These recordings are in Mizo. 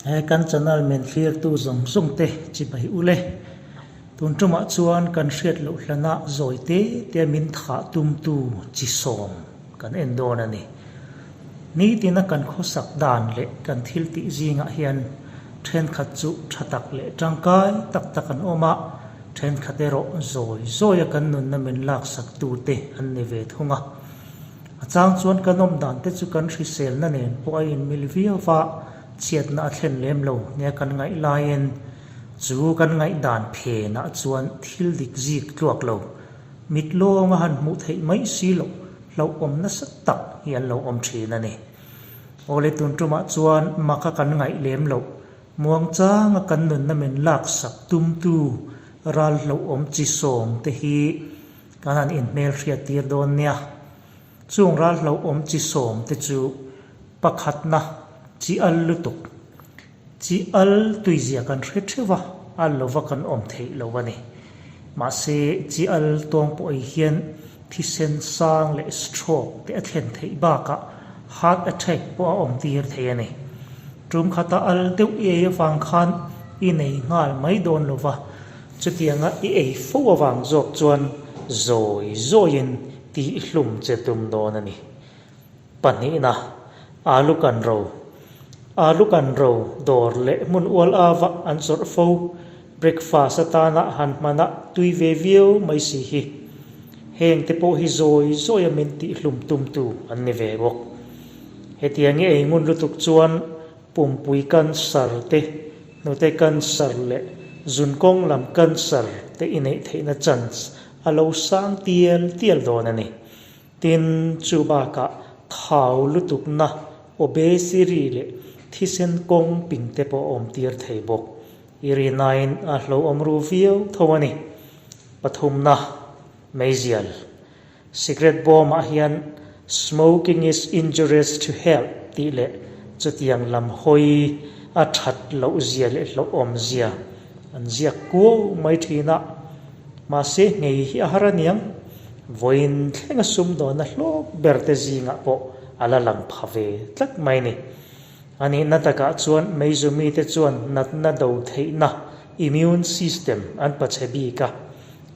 He kan channel min thlirtu zawng zawng te chibai ule. Tun tumah chuan kan hriat loh hlanah zawi te te min thah tumtu chi sawm kan en dawn a ni. Nitina kan khawsak dan leh kan thil tih zingah hian thenkhat chu tha tak leh tangkai tak tak an awm a, thenkhat erawh zawi zawia kan nunna min laksak tute an ni ve thung a. A chang chuan kan awm dan te chu kan hriselna nen pawh a inmil viau va, chhiatna a thlen lem lo nia kan ngaih laiin chu kan ngaihdan phenah chuan thil dik zik tluak lo, mit lawnga han hmuh theih mai si loh hlauhawm nasa tak hi an lo awm thin a ni. Awle tun tumah chuan maka kan ngaih lem loh, muangchanga kan nunna min laksak tumtu ral hlauhawm chi sawm te hi Kan han inhmelhriat tir dawn nia. Chung ral hlauhawm chi sawm te chu pakhatna chi al lutuk, chi al tuizia kan hre theuh a, al lova kan awm theih lo a ni. Mahse, chi al tawng pawh ei hian thisen sang leh stroke te a thlen theih bakah heart attack pawh a awm tir thei a ni. Tum khata al deuh i ei avang khan i nei nghal mai dawn lova, Chutianga i ei fo avang zawk chuan zawi zawiin tihhlum che tum dawn a ni. Pahnihna, Alu kan ro. Alu kan ro dawr leh hmun ual ava an zawrh fo, breakfast atana han hmana tui ve viau mai si hi. Heng te pawh hi zawi zawia min tihhlum tumtu an ni ve bawk. Hetiang i ei ngun lutuk chuan Pumpui cancer te, hnute cancer leh zunkawng lam cancer te i neih theihna chance a lo sang tial tial dawn a ni. Tin, chu bakah thau lutukna, obesity leh thisen kawng ping te pawh a awm tir thei bawk. I rinain a hlauhawm ru viau tho a ni. Pathumna, Meizial. Cigarette bawmah hian Smoking is injurious to health tih leh chutiang lam hawi a that loh zia leh hlauhawm zia an ziak kuau mai thin a. Mahse nghei hi a har aniang, vawiin thlenga sumdawnna hlawk ber te zingah pawh a la lang pha ve tlat mai ni. A nihna takah chuan Meizumi te chuan natna do theihna, immune system, an pachhe bik a.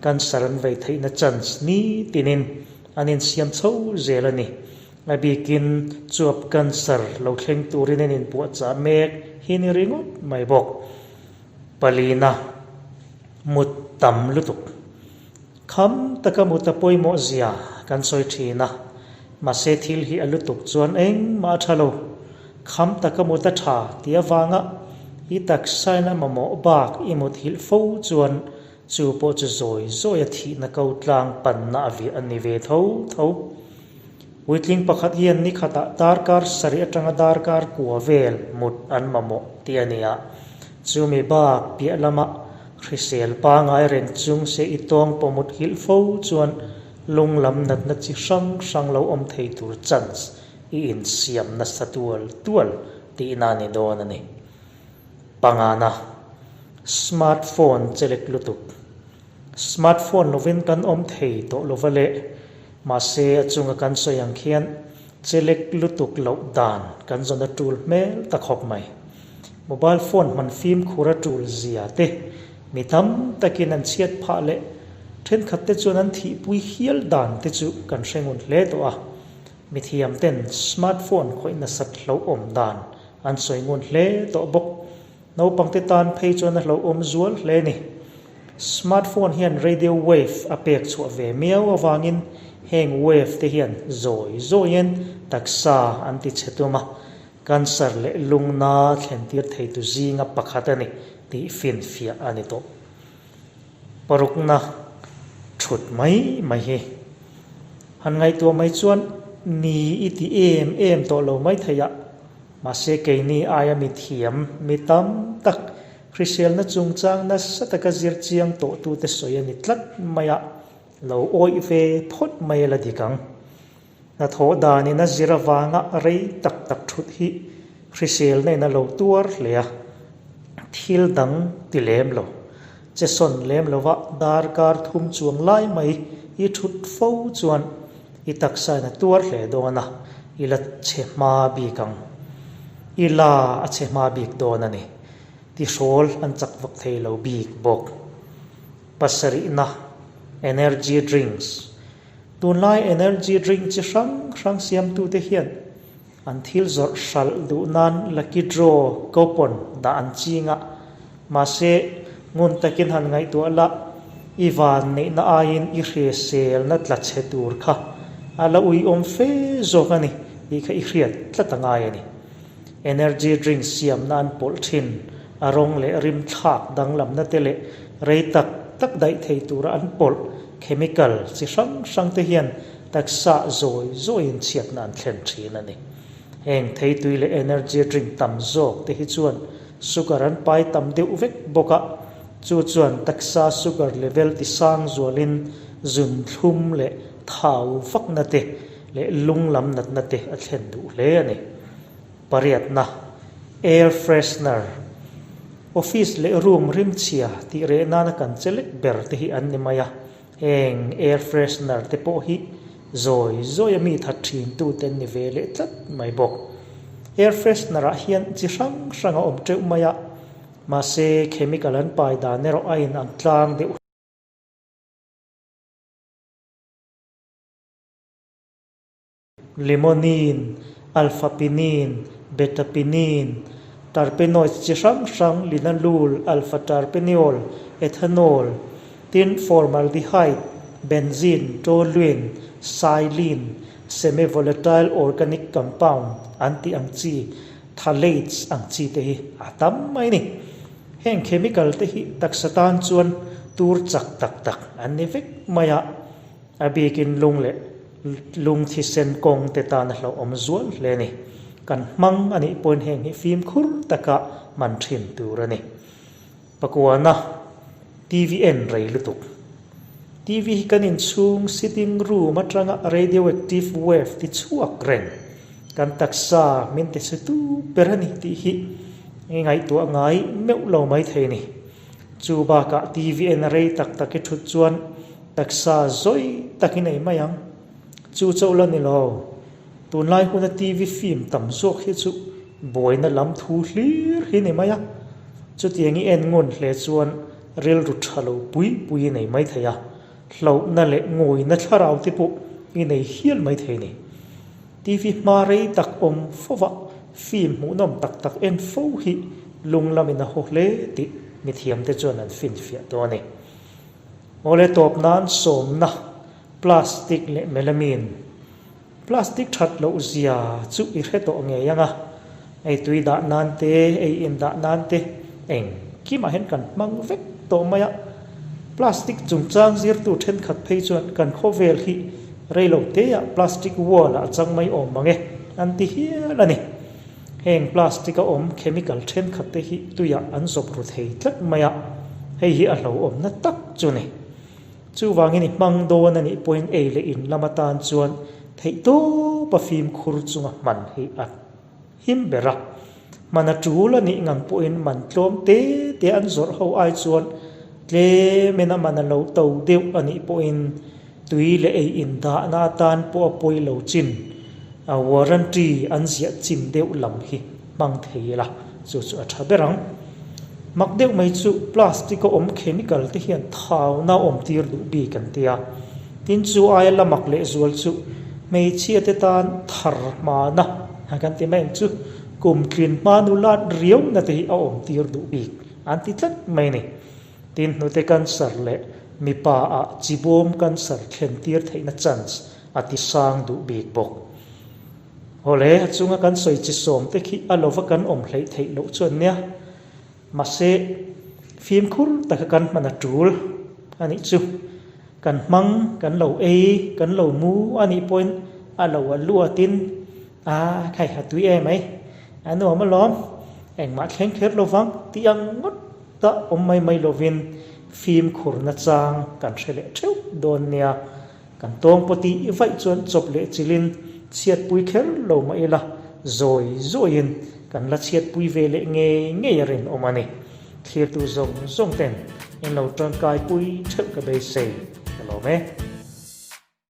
Cancer an vei theihna chance ni tinin an insiam chho zel a ni. A bikin chuap cancer lo thleng turin an inpuahchah mek hi ni ringawt mai bawk. Palina, Mut tam lutuk. Kham taka mut a pawimawh zia kan sawi thin a, mahse thil hi a lutuk chuan engmah a tha lo. Kham taka mut a tha tih avanga i taksain a mamawh bak i mut hilh fo chuan Chu pawh chu zawi zawi a thihna ko tlang panna a viah a ni ve tho tho. Puitling pakhat hian ni khatah darkar sarih atanga darkar kua vel mut an mamawh tih a ni a. Chumi bak piah lama hrisel pangai reng chung se i tawng pawh mut hilh fo chuan lung lam natna chi hrang hrang lo awm thei tur chance i insiam nasa tual tual tihna a ni dawn a ni. Pangana, Smartphone chelek lutuk. Smartphone lovin kan awm thei tawh lova le, mahse a chunga kan sawi ang khian chelek lutuk loh dan kan zawn a tul hmel ta khawp mai. Mobile phone hman fimkhur a tul zia te mi tam takin an chhiat phah leh thenkhat te chuan an thihpui hial dan te chu kan hre ngun hle tawh a. Mithiam ten smartphone khawih nasat hlauhawm dan An sawi ngun hle tawh bawk. Naupangte tan phei chuan a hlauhawm zual hle a ni. Smartphone hian radio wave a pek chhuah ve miau avangin heng wave te hian zawi zawiin taksa an ti chhe tum a, cancer leh lungna thlentir theitu zinga pakhat a ni tih finfiah a ni tawh. Parukna thut mai mai hi han ngaihtuah mai chuan ni i ti em em tawh lo mai thei a, mahse keini aia mi thiam mi tam tak hriselna chungchang nasa taka zir chiang tawhtute sawi a ni tlat mai a, lo awih ve phawt mai a la dik ang. Hnathawh danin a zir avanga rei tak tak thut hi hriselna in a lo tuar hle a, thil dang ti lem lo, che sawn lem lova darkar thum chuang lai mai i thut fo chuan i taksa in a tuar hle dawn a, i la chhe hma bik ang. I la a chhe hma bik dawn a ni. Tihrawl an chak vak thei lo bik bawk. Pasarihna, Energy drinks. Tunlai energy drink chi hrang hrang siamtute hian an thil zawrh hralh duh nan lucky draw coupon dah an ching a, mahse ngun takin han ngaihtuah la, i van neihna aiin i hriselna tla chhe tur kha a la uiawm fe zawk a ni tih kha i hriat tlat a ngai a ni. Energy drink siamna an pawlh thin, a rawng leh rim thlak danglamna te leh rei tak tak daih thei tura an pawlh chemical chi hrang hrang te hian taksa zawi zawiin chhiatna an thlen thin a ni. Heng theitui leh energy drink tam zawk te hi chuan sugar an pai tam deuh vek bawk a, chu chuan taksa sugar level ti sang zualin zunthlum leh thau vakna te leh lung lam natna te a thlen duh hle a ni. Pariatna, Air freshener, Office leh room rimchhia tih reh nana kan che lek ber te hi an ni mai a, heng air freshener te pawh hi zawi zawi a mi that thin tu te an ni ve leh tlat mai bawk. Air freshener ah hian chi hrang hrang a awm teuh mai a, mahse chemical an pai dan erawh a in ang tlang deuh. Limonene, alpha-pinene, beta-pinene, terpenoids chi hrang hrang, linalool, alpha-terpineol, ethanol, tin formaldehyde, benzene, toluene, xylene, semi-volatile organic compound an tih ang chi, phthalates ang chi te hi a tam mai a ni. Heng chemical te hi taksa tan chuan tur chak tak tak an ni vek mai a. A bikin lung leh lung thisen kawng te tan a hlauhawm zual hle a ni. Kan hmang a nih pawhin heng hi fimkhur taka hman thin tur a ni. Pakuana, TV en rei lutuk. TV hi kan inchhung sitting room atanga radioactive wave ti chhuak reng. Kan taksa min ti chhe tu ber a ni tih hi i ngaihtuah ngai meuh lo maithei a ni. Chu bakah TV en rei tak tak i thut chuan Taksa zawi tak i nei mai ang. Chu chauh la ni lo. Tunlai huna TV film tam zawk hi chu buaina lam thu hlir hi ni mai a. Chutiang i en ngun hle chuan rilru tha lo pui pui i nei mai thei a, hlauhna leh ngawihna thlarau te pawh i nei hial mai thei ni. TV hma rei tak awm fova film hmuhnawm tak tak en fo hi lung lamin a haw hle tih mithiamte chuan an finfiah tawh a ni. Awle tawp nan sawmna plastic leh melamine. Plastic that loh zia chu i hre tawh ngei ang a, ei tui dah nan te, ei in dah nan te engkimah hian kan hmang vek tawh mai a. Plastic chungchang zirtu thenkhat phei chuan kan khawvel hi reilo teah plastic wall ah chang mai awm mang e an ti hial a ni. Heng plastic a awm chemical thenkhat te hi tuiah an zawp ru thei tlat mai a, hei hi a hlauhawmna tak chu ni. Chuvangin i hmang dawn a nih pawhin ei leh in lam atan chuan theihtawp a fimkhur chunga hman hi a him ber a. Hman a tul a nih ngang pawhin man tlawm te te an zawrh ho ai chuan tlemin a man a lo to deuh a nih pawhin Tui leh ei indahna atan pawh a pawi lo chin, a warranty an ziah chin deuh lam hi hmang thei ila, chu chu a tha ber ang. Mak deuh mai chu plastic a awm chemical te hian thauna a awm tir duh bik an tia. Tin chu aia la mak lehzual chu hmeichhia te tan thar hmana kan ti mai ang chu kum tlin hma nulat riauna te hi a awm tir duh bik an ti tlat mai a ni. Tin, hnute cancer leh mipa ah chibawm cancer thlen tir theihna chance a ti sang duh bik bawk. Awle, a chunga kan sawi chi sawm te khi a lova kan awm hleih theih loh chuan nia. Mahse, fimkhur taka kan hman a tul a nih chu. Kan hmang, kan lo ei, kan lo mu a nih pawhin a lo a luatin a khai ha tui em ai, a nuam alawm, engmah thleng kher lovang tih ang ngawt. Ta awm mai mai lovin fimkhurna chang kan hre leh theuh dawn nia. Kan tawng pawti i vaih chuan chawp leh chilin chhiatpui kher lo mah ila, zawi zawiin kan la chhiatpui ve leh ngei ngei a rinawm a ni. Thlirtu zawng zawng ten in lo tangkaipui theuh ka beisei ka lawm e.